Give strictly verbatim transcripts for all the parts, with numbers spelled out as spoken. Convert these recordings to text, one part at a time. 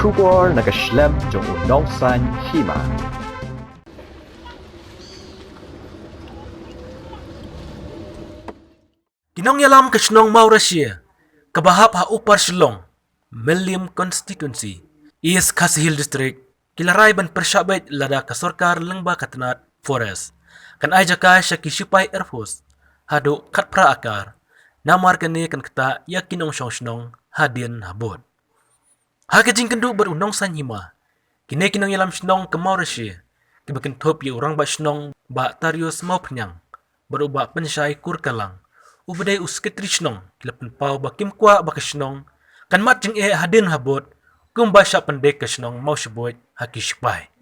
Khubor na ka shlem jong u Nongsaiñ Hima. Ki nongïalam ka shnong Mawrashie, kaba hap ha Upper Shillong, Mylliem Constituency, East Khasi Hills District, ki la rai ban pyrshah beit lada ka sorkar lyngba ka tnat Forest kan ai jaka sha ki shipai Air Force haduh khatphra akar. Namar kane kan ktah ïa ki nongshong shnong hadien habud. Ha ka jingkynduh bad u Nongsaiñ Hima, kine ki nongïalam shnong ka Mawrashie, kiba kynthup ïa u Rangbah Shnong Bah Tarius Mawphniang bad u Bah Pynshai Kurkalang, uba dei u Secretary Shnong, ki la pynpaw ba kim kwah ba ka shnong kan mad jingeh hadien habud kumba shah pyndik ka shnong Mawshbuit ha ki shipai.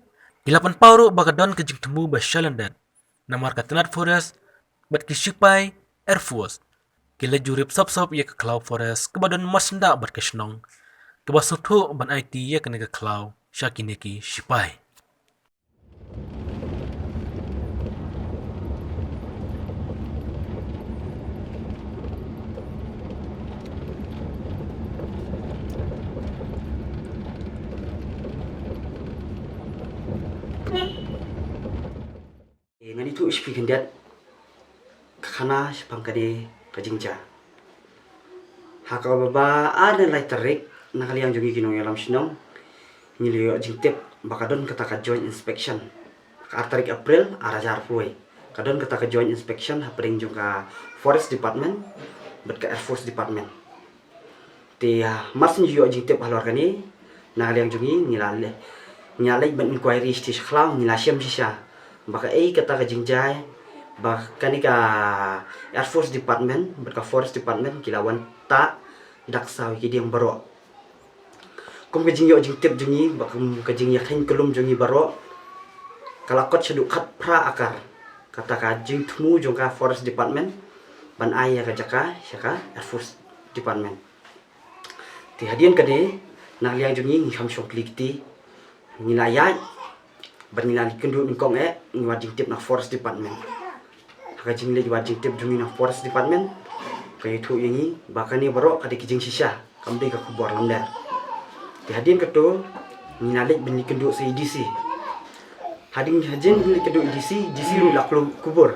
Ki la pynpaw ruh ba ka don ka jingthmu ba shalyndet namar ka tnat Forest bad ki shipai Air Force ki la jurip sop sop ïa ka khlaw Forest kaba don marsyndah bad ka shnong, kaba sngewthuh ban aiti ïa kane ka khlaw sha kine ki shipai. Ngan ïathuh sha phi khyndiat ka khana shaphang kane ka jingjia. Ha kaba ar ne lai tarik, na ka liang jong ngi ki nongïalam shnong, ngi la ïoh jingtip ba ka don kata ka joint inspection. Ka ar tarik April, ar hajar arphew wei, ka don kata ka joint inspection hapdeng jong ka Forest Department bad ka Air Force Department. Te, ah, mar shu ïoh jingtip halor kane, na ka liang jong ngi, ngi la leh, ngi la leit ban inquiry shisha sha khlaw, ngi la shem shisha ba kaei kata ka jingjia, ba kane ka Air Force Department bad ka Forest Department ki la wan tah da ka saw ïa ki dieng baroh. Kum ka jingïoh jingtip jong ngi, ba kum ka jingïakheiñ kyllum jong ngi baroh, ka la kot shaduh khatphra akar kata ka jingthmu jong ka Forest Department ban ai ïa ka jaka sha ka Air Force Department. Te hadien kane, na ka liang jong ngi, ngi kham shong kli kti, ngi la ïaid bad ngi la leit kynduh nyngkong eh, ngi wad jingtip na Forest Department. Ha ka jingleit wad jingtip jong ngi na Forest Department, ka ïathuh ïa ngi ba kane baroh ka dei ka jingshisha, kam dei ka khubor lamler. Te hadien kato, ngi la leit ban leit kynduh sa ïa i D C. Hadien, hadien leit kynduh ïa i D C, i D C ruh la khlem kubur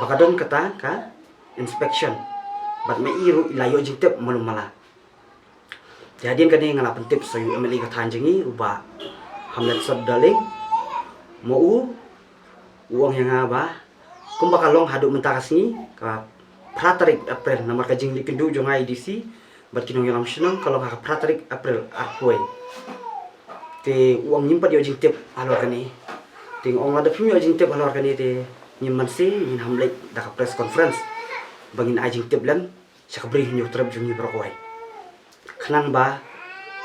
ba ka don kata ka inspection. Bad ma i ruh i la ïoh jingtip malu mala. Te hadien kane nga la pyntip sa ïa u M L A ka thaiñ jong ngi, u Bah Hamlet Sop Darling. Ma u, u ong ïa nga ba kumba ka long haduh mynta ka sngi, ka phra tarik April, namar ka jingleit kynduh jong nga ïa i D C bad ki nongïalam shnong ka long ha ka phra tarik April arphew wei. Te u ong ngim pat ïoh jingtip halor kane. Te nga ong lada phim ïoh jingtip halor kane te ngim banse ngin ham leit da ka press conference ba ngin ai jingtip lem sha ka Bri Hynñiewtrep jong ngi baroh kawei. Khnang ba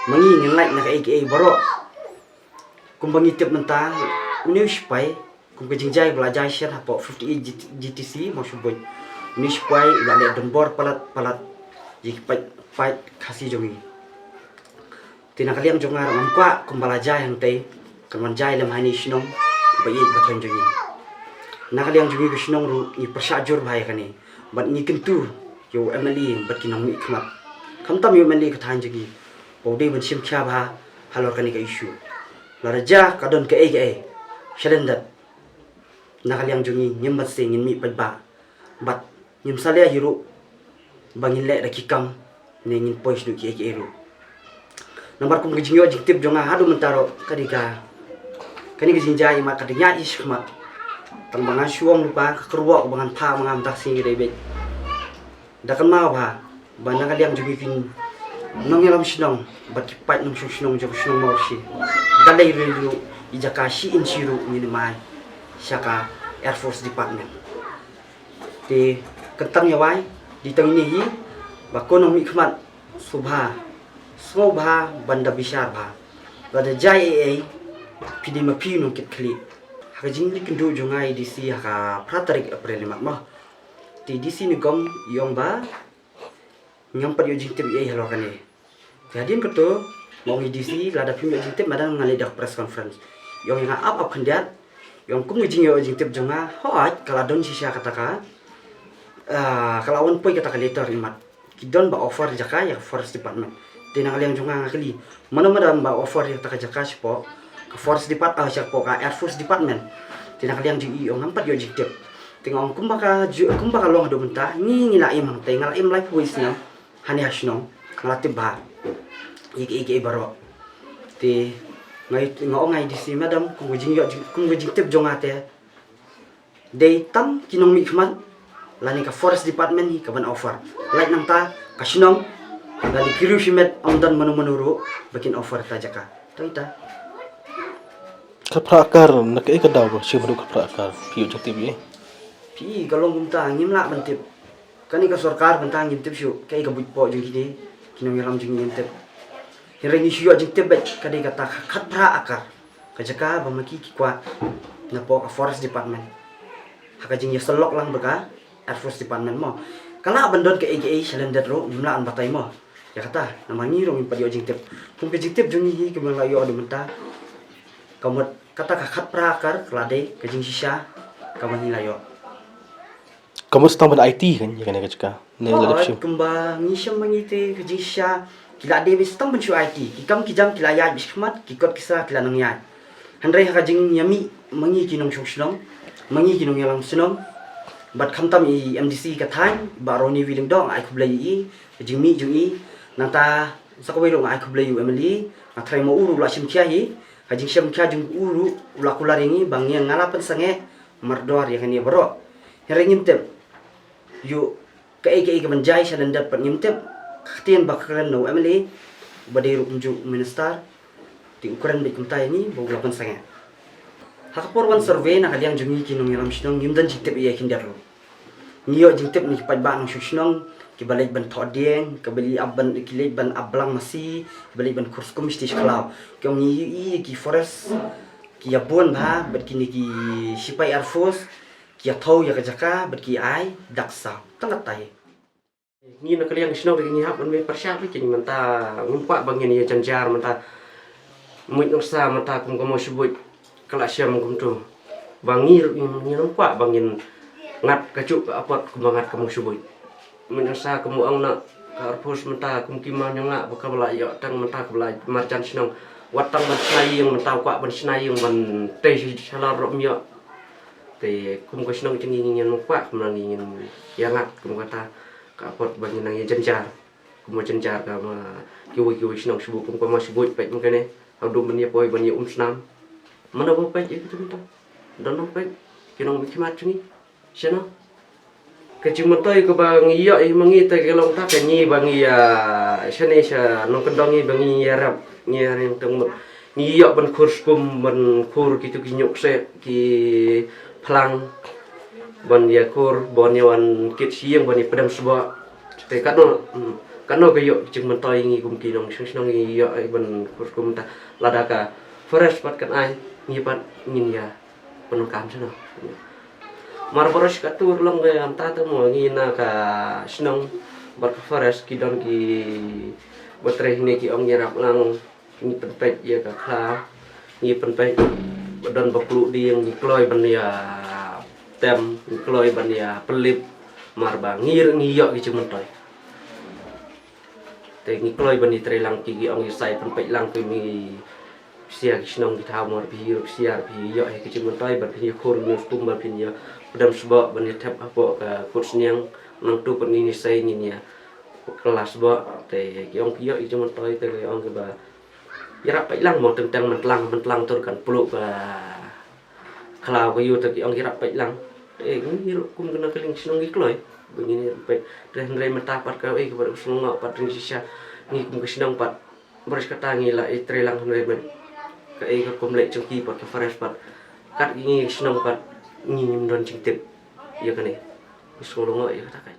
ma ngi ngin lait na kaei kaei baroh. Kumba ngi tip mynta, une u shipai, kum ka jingjia ba la jia shen hapoh fifty-eight G T C Mawshbuit, une u shipai u la leh donbor palat palat ïa ki paid, paid Khasi jong ngi. Te na ka liang jong nga ruh ngam kwah kumba la jia hangtei kan wan jia lem ha ine i shnong ba ïeit ba thoiñ jong ngi. Na ka liang jong ngi ka shnong ruh ngi pyrshah jur bha ïa kane bad ngi kyntu ïa u M L A bad ki nongmihkhmat, khamtam ïa u M L A ka thaiñ jong ngi, ba u dei ban shim khia bha halor kane ka issue. Lada jia ka don kaei kaei, shalyndet, na ka liang jong ngi ngim banse ngin mih paidbah bad ngim salia hi ruh ba ngin leh da ki kam ne ngin poi shaduh kiei kiei ruh. Namar kum ka jingïoh jingtip jong nga haduh mynta ruh ka dei ka, kane ka jingjia i mat ka dei ïa i shakhmat. Tang ba ngan shu ong lypa, ka kyrwoh ba ngan phah ma nga mynta ka sngi ka dei beit da kynmaw bha ba na ka liang jong ngi ki nongïalam shnong bad ki paid nongshong shnong jong ka shnong Mawrashie, da lei ruh i jaka shi inshi ruh ngin ym ai sha ka Air Force Department. Te kyntang ïa wai, dei tang ine hi ba ko nongmihkhmat, sngewbha, sngewbha ban da bishar bha. Lada jia ei ei, phi dei ma phi u nongkit khlieh. Ha ka jingleit kynduh jong nga ïa i D C ha ka phra tarik April, i mat mo. Te i D C Nongkom i ong ba ngam pat ïoh jingtip ei ei halor kane. Te hadien kato, nga ong ïa i D C, lada phim ïoh jingtip, madan ngan leit da ka press conference. I ong ïa nga ap ap khyndiat, i ong kum ka jingïoh jingtip jong nga, hooid, ka la don shisha kata ka, ah, ka la wan poi kata ka letter, i mat. Ki don ba offer jaka ïa ka Forest Department. Te na ka liang jong nga nga kylli, mano mano ba offer ïa kata ka jaka shapoh ka Forest Depart, ah, shapoh ka Air Force Department. Te na ka liang jong i ong ngam pat ïoh jingtip. Te nga ong kumba ka ju-, kumba ka long haduh mynta, ngi ngi la im hangtei, nga la im laiphew snem hangne ha shnong, nga la tip bha ïa kiei kiei baroh. Te nga, nga ong ïa i D C, madam, kum ka jingïoh jing-, kum ka jingtip jong nga te dei tam ki nongmihkhmat lane ka Forest Department hi ka ban offer. Lait nangta ka shnong lane ki riew shimet ym don mano mano ruh ba kin offer ta jaka. Tang ita. Ka phra akar, na kaei ka daw ba shim haduh ka phra akar? Phi ïoh jingtip ïa? Phi, ka long kumta, ngim lah ban tip. Kane ka sorkar mynta ngim tip shuh kaei ka buit poh jong kine ki nongïalam jong ngi, ngim tip. Hynrei ngi shu ïoh jingtip beit ka dei kata ka khatphra akar ka jaka ba ma ki ki kwah napoh ka Forest Department ha ka jingïasyllok lang bad ka Air Force Department mo. Ka lah ban don kaei kaei shalyndet ruh, ngim lah ban batai mo ïa kata, namar ngi ruh ngim pat ïoh jingtip. Kum ka jingtip jong ngi hi kaba la ïoh haduh mynta, ka mut kata ka khatphra akar ka la dei ka jingshisha kaba ngi la ïoh. Ka mut sdang ban aiti kan ïa kane ka jaka? Ne la dep shim? Kumba ngi shem ma ngi te ka jingshisha ki la dei ban sdang ban shu aiti. Ki kam ki jam ki la ïaid bad shakhmat, ki kot ki sa ki la nang ïaid. Hynrei ha ka jingïamih ma ngi ki nongshong shnong, ma ngi ki nongïalam shnong, bad khamtam i M D C ka thaiñ, Bah Ronnie V. Lyngdoh, nga ai khublei ïa i, ka jingmih jong i. Nangta sa kawei ruh nga ai khublei ïa u M L A, nga tharai ma u ruh u la shim khia hi. Ka jingshem khia jong u ruh u la kular ïa ngi ba ngi, nga la pynsangeh mardor ïa kane baroh. Hynrei ngim tip ïoh kaei kaei ka ban jia shalyndet, pat ngim tip. Ka ktien ba kren na u M L A ba dei ruh kumjuh u minister, te u kren beit kumta ïa ngi ba u la pynsangeh. Ha ka por wan survey na ka liang jong ngi ki nongïalam shnong ngim don jingtip ïa khyndiat ruh. Ngi ïoh jingtip na ki paidbah nongshong shnong kiba leit ban thoh dieng, kiba leit ap ban, ki leit ban ap blang masi, kiba leit ban khur skum sha shnong khlaw. Ki ong ngi ïohi ïa ki forest ki ïa bun bha bad kine ki shipai Air Force, ki ïa thew ïa ka jaka bad ki ai dak saw. Tang katta hi. Ngi na ka liang shnong te ngi hap ban mih pyrshah beit, kine mynta ngim kwah ba ngin ïa jynjar mynta. Mut nang sa mynta kum ka Mawshbuit ka la shem kumto, ba ngi ruh ngim, ngim kwah ba ngin ngat kajuh ka apot kumba ngat ka Mawshbuit. Mut nang sa kum u ong na ka Air Force mynta kum ki Mawnongah ba kaba la ïoh tang mynta kaba la marjan shnong. Wat tang ban shna ïing mynta kwah ban shna ïing ban tei sha, sha lor ruh ym ïoh. Te kum ka shnong jong ngi ngin ym kwah, kumno ngi ngin ïa ngat kum kata ka apot ba ngin nang ïa jynjar. Kum ïa jynjar ka ma kiwei kiwei shnong shu kum ka Mawshbuit peit ma kane. Haduh ban ïa poi ban ïa um snam. Mano ba peit ïa kito mynta? Don nong peit ki nongmihkhmat jong ngi. Shano? Ka jingmyntoi kaba ngi ïoh ïa ma ngi te ka long ta ka ngi ba ngi ïa shane sha nongkyndong ngi ba ngi ïarap, ngi ïa ring tang mut. Ngi ïoh ban khur skum, ban khur kito ki ñiuh kseh, ki phlang, ban ïa khur, ban ïa wan kit sha ïing, ban ïa pdem sboh. Te katno, hmm, katno ka ïoh ka jingmyntoi ngi kum ki nongshong shnong ngi ïoh ban khur skum ta lada ka forest pat kan ai, ngi pat ngin ïa pyndonkam shano. Mar baroh shi katta ruh long ka ïa mynta te mo ngi na ka shnong bad ka forest ki don ki ba trei ne ki ong ïarap lang, ngi pynpeit ïa ka khlaw, ngi pynpeit ba don ba kluh dieng, ngi kloi ban ïa tem, ngi kloi ban ïa pynlip, mar ba ngi ruh ngi ïoh ki jingmyntoi. Te ngi kloi ban ïa trei lang ki, ki ong ïa sai pynpeit lang ki, mi sia ki shnong ki thaw mor phi ruh sia phi ïoh ïa ki jingmyntoi ban phi ïa khur ngi skum ban phi ïa pdem sboh ban ïa thep hapoh ka kut sniang. Nangtu pat ngi ngi sei ngin ïa kylla sboh. Te ki ong ki ïoh ïa ki jingmyntoi te ki ong kiba ïarap peit lang mo, teng teng myntlang myntlang tur kan pluh ka khlaw ka ïoh te ki ong ïarap peit lang. Eh, ngi ruh kum kane ka liang shnong ngi kloi ba ngin ïarap peit. Te hynrei mynta pat ka, eh, kaba ruh shnong pat ring shisha ngi kum ka shnong pat. Baroh shi katta ngi la ïa trei lang hynrei ban kaei ka kum leit jong ki pat ka forest pat. Kat ki ngi shnong pat ngi ngim don jingtip ïa kane. Ngi sngewlyngngoh ïa kata ka.